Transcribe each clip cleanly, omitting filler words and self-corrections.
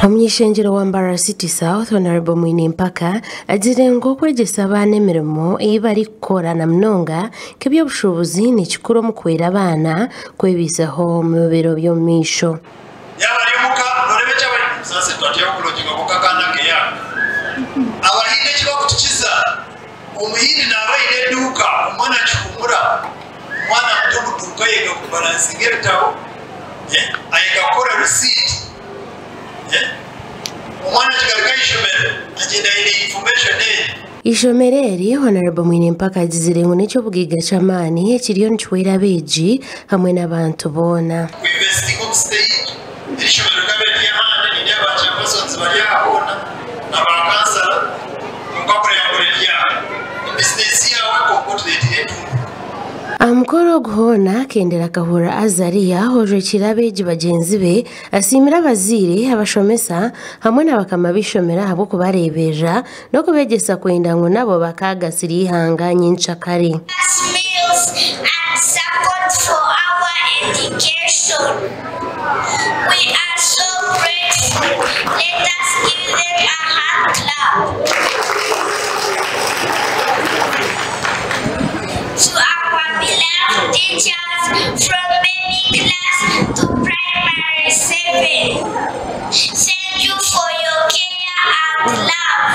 Omuny'ishengyero wa Mbarara City South, Hon. Mwine Mpaka agizire ngu okwegyesa abaana emirimo ei barikukora na munonga nk'eby'obushuubuzi ni kikuru omu kuhwera abaana kwebaisaho omu biro by'omumaisho. Yaaba ari omuka nooreeba eki abari Musaasire twatyaho okurogyega kwonka akaana ke yaaba. Abahindi eki bakutukiza, omuhindi naaba aine eduuka omwana akihumura, omwana muto omu duuka ayega kubalansinga ebitabo, ayega kukora risiiti, omwana akigaruka aha ishomero agyenda aine information egi. Eishomero eri, Hon. Mwine Mpaka agizire ngu n'eky'obugaiga ky'amaani ekiriyo nikihwera abeegi hamwe n'abantu boona. Ku investinga omu site yaitu. Eri ishomero rikaba riri ahandi, nindeeba ba chairpersons bari aha boona na ba kansala kwonka kureeba ngu riri aha. Ni bizinesi yaawe kwonka otureetire entunguka. Aha mukoro ogu hoona, Kendera Kahura Azaria ojwekiire abeegi bagyenzi be asiimire abazaire, abashomesa hamwe na bakama b'eishomero ahabw'okubareeberera n'okubeegyesa kwenda ngu nabo bakaagasira eihanga nyenkyakare. Us meals and support for our education. We are so grateful. Let us give them a hand clap. To our beloved teachers from baby class to primary 7. Thank you for your care and love.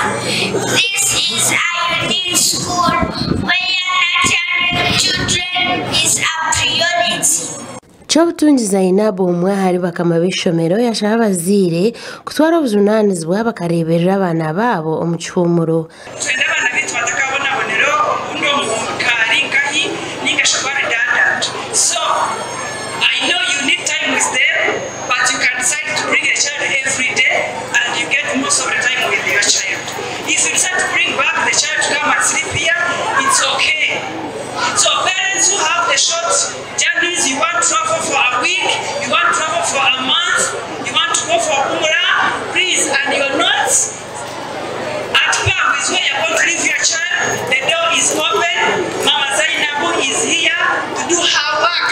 This is a unique school where nurturing children is a priority. Kyobutungi Zainab omwe ahari bakama b'eishomero yashaba abazaire kutwara obujunaanizibwa bakareeberera abaana baabo omu kihuumuro. Twende abaana baitu batakabonabonera obundi omu kaari nkahi ninga shi kuba redundant. So, I know you need time with them, but you can decide to bring a child every day and you get most of the time with your child. If you decide to bring back the child to come and sleep here, it's okay. So parents who have the short journeys, you want to travel for a week, you want to travel for a month, you want to go for Umrah, please, and you're not at par with where you're going to leave your child, the door is open. Mama Zainabu is here to do her work.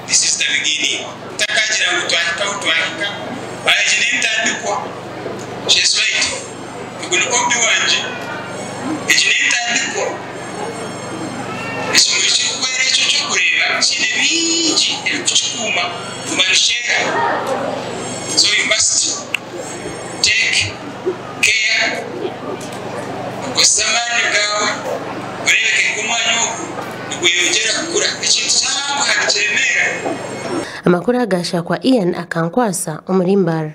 This is the beginning. Takagira ngu twahika ahu twahika, egi n'entandikwa. She's right. Ogu ni Obi wangye. Egi n'entandikwa. Ekimuri kirikwera ekyo eky'okureeba kiine bingi ebirikukikuuma kuguma nikyera. So you must take care, okozese amaani gaawe oreebeke ngu omwanya ogu nigweyongyera kukura. Ekintu kyahanguha nikiremeera. Amakuru aga gashakwa Ian Akankwasa omuri Mbarara.